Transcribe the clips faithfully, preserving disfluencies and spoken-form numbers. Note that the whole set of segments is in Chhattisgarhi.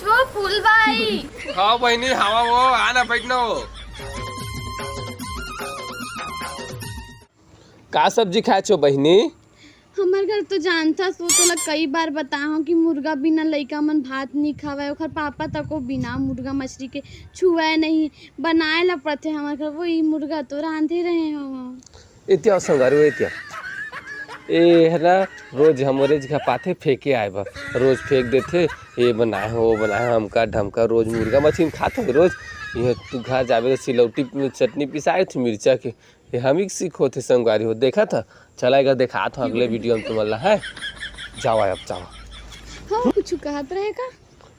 वो फूलबाई। हाँ बहिनी, हवा वो, आना बैठना हो। का सब्जी खाए छो बहिनी? हमर घर तो जानथस, वो तोला कई बार बताए हंव कि मुर्गा बिना लइका मन भात नइ खावय, ओखर पापा तको बिना मुर्गा मछरी के छुवय नहीं, बनाए ला पड़थे हमर घर। वो ई मुर्गा तो रांधे रहे हंव। एतिया संगवारी हो, एतिया। ए है ना, रोज हमरे जगह पाथे फेंके आए बर, रोज फेंक देथे, ये बनाए हो, वो बनाए हो, हमका ढमका, रोज मुर्गा मछली खात हो रोज। ये तू घर जाबे तो सिलौटी में चटनी पिसाए थे मिर्चा के, ये हम ही सीख होथे संगवारी हो, देखा था। चला एक देखात हो अगले वीडियो में तुमन ला, है। जावा अब जावा। हाँ, कुछ कहत रहे का?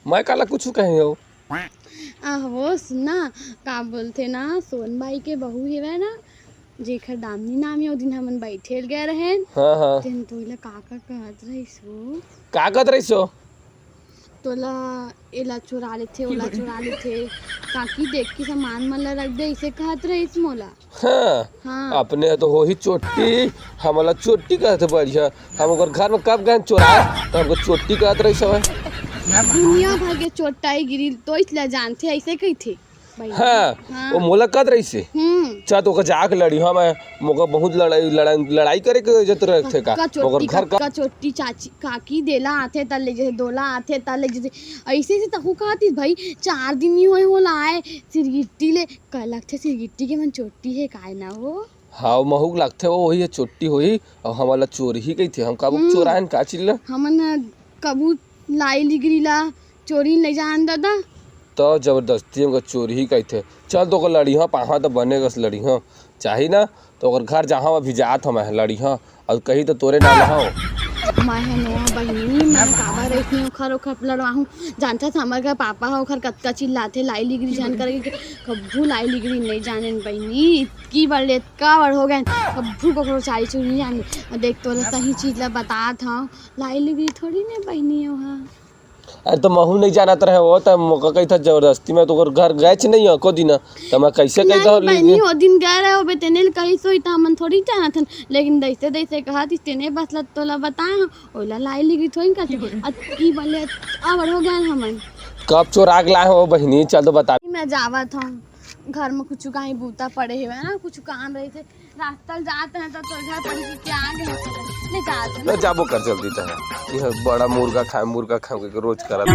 मैं काला कुछ कहे हो? आहो, सुन ना, का बोलथे ना, सोन बाई के बहू हेवय ना, जेखर दामिनी नाम हे, ओ दिन हमन बइठे ल गए रहेन। हाँ, हाँ। तेन तोला का का कहत रहिस वो? का कहत रहिस वो? तोला एला चोरा लेथे, ओला चोरा लेथे, काकी देख के सामान मन ला रख दे, अइसे कहत रहिस मोला। हाँ, हाँ। अपने तो होही चोट्टी, हमला चोट्टी कहथे बढ़िया। हम ओकर घर में कब गए चोराए, तो हमको चोट्टी कहत रहिस हवय। दुनिया भर के चोट्टाई गिरी तो इसला जानथे, अइसे कहिथे। भाई। हाँ, हाँ। वो मोला कहत रहिस हे। हम्म। चा तो ओकर जाके लड़ी, हाँ, मैं, मोका बहुत लड़ाई, लड़ाई, लड़ाई करे के जरूरत रहिथे का? कक्का ओकर चोट्टी, घर का कक्का चोट्टी चाची, काकी देला आथे, त ले जइसे, दोला आथे, त ले जइसे, अइसे से तहू कहतिस भाई, चार दिन ही होए होला आए, सिरगिट्टी ले, का लगथे सिरगिट्टी के मन चोट्टी हे काय ना वो? हाँ, वो महूक लगथे, वो वही है, चोट्टी होही, अउ हमला चोरही कहिथे, हम काबू हम्म। चोरायन का चीज ला? हमन कभू लाई लिगरी ला चोरी ले जान दादा। तो जबरदस्ती हमका चोरही कहिथे, चल तो ओकर लड़िहा पाहा तो बने कस लड़िहा चाही ना, तो ओकर घर जाहा अभी जात हूँ मैं लड़िहा, अउ कही तो तोरे नाम हव। मैं हे नोहा बहिनी, मैं काबर अइसने ओखर, ओखर लड़वाहूँ। जानथस हमर घर पापा ह ओखर कतका चिल्लाथे, लाई लिगरी जान करके, कभू लाई लिगरी नइ जानेन बहिनी, इतकी बड़ ले अतका बड़ हो गएन, कभू ककरो चारी चुरी नइ जानेन। देख तोला सही चीज ला बतात हव, लाई लिगरी थोड़ी ने बहिनी ओहा। अरे तो महू नइ जानत रहे हो, त मोका कहिथा जबरदस्ती में तो ओकर घर गएच नइ हो एको दिन, त मैं कइसे कहिथा नहीं हो बहिनी, लीजिए। ओ दिन गए रहे होबे, तेने ल कहिस होही, त हमन थोड़ी जानत हन, लेकिन जइसे तइसे कहत हस, तेने बस ल तोला बताए हन, ओला लाई लिगरी थोड़ी न कहथे। अतकी बड़ ले अतका बड़ हो गए हमन। कब चोरा के लाए हो बहिनी, चल तो बता। मैं जावत हूँ, घर में कुछ कहीं बूता पड़े हेवय ना, कुछ काम रहिथे, रास्ता ल जात हे तो तोर घर पड़ी के आगे हे, ले जात हे ना। ले जाबो कर जल्दी तहे। यह बड़ा मुर्गा खाए, मुर्गा खाए के रोज करत।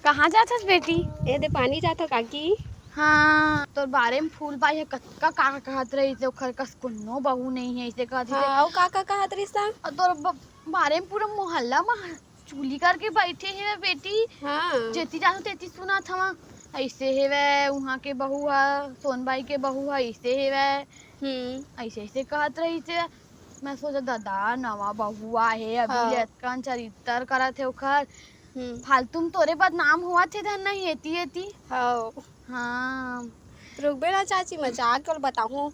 कहाँ जात हस बेटी? ए दे पानी जात हो काकी। हाँ, तोर बारे में फूल बाई ह कतका का कहत रहिस हे, ओखर कस कोनो बहू नइ हे, अइसे कहत रहिस हे। हाँ, अउ का का कहत रहिस हे? अउ तोर ब-, बारे में पूरा मोहल्ला म चुगली करके बइठे हेवय बेटी। हाँ। जेती जाथंव तेती सुनत हवं, अइसे हेवय, उहाँ के बहू ह, सोनबाई के बहू ह, अइसे हेवय। हम्म। अइसे, अइसे कहत रहिस हे। मैं सोचा, ददा, नवा बहू आए हे, अभी हाँ। ले अतकन चरित्तर करत हे ओखर। हम्म। फालतू में तोरे बदनाम होवत हे धन नहीं एती, एती। हाँ। हाँ। रुकबे ना चाची, मैं जाके ओला बताहूँ।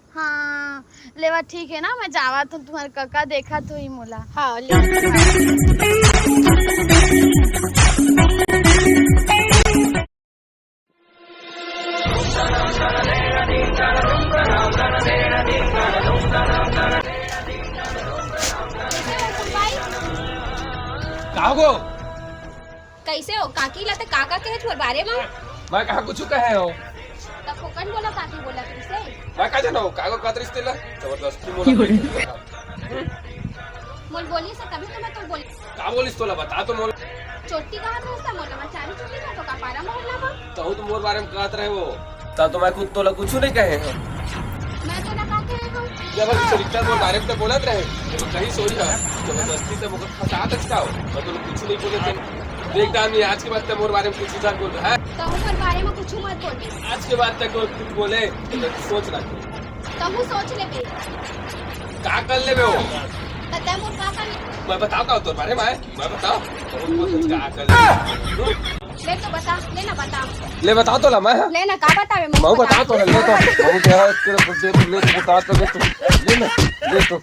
हाँ, लेवा ठीक हे ना, मैं जावत हूँ, तुम्हर कका देखत होही मोला। हाँ, ले। का हो? कइसे हो? काकी ला त का का कहे तुँहर बारे म? मैं कहाँ कुछु कहे हो? त फोकट बोला, काकी बोला तुमसे। मैं का जानव, का का कहत रहिस तेला? जबरदस्ती मोला बोल बोलिस हे, तभी तो मैं तो बोली। का बोलिस तोला? बता तो मोला। चोट्टी कहत रहिस त मोला, मैं चारी चुकी था तो का पारा मोहल्ला म। तहूँ तो मोर बारे में कहत रहे हो। तब तो मैं खुद तोला कुछु नहीं कहे हो। मैं तोला का कहे हो? जब हम चरित्तर मोर बारे में तो बोलत रहे, तो कहीं सोई है, जबरदस्ती से मोके फंसा तक का हो, मैं तोला कुछु नहीं बोले थे। देख दामिनी, आज के बाद ते मोर बारे में कुछु झन बोल रहा है। तहूँ मोर बारे में कुछु मत बोल। आज के बाद तक कुछ बोले, तो सोच रख। तहूँ सोच ले बे। का कर लेबे हो? त तैं मोर का कर ले? मैं बताओ का तोर बारे में, मैं बताओ। बहुत, बहुत का कर लेबे। ले तो बता, ले ना बता। ले बताओ तोला मैं। ले ना, का बतावे मैं? मैं बता। बता तो ले तो। बहुत है, तेरे को दे, ले तो बता तो, ले तो। ले ना, ले तो।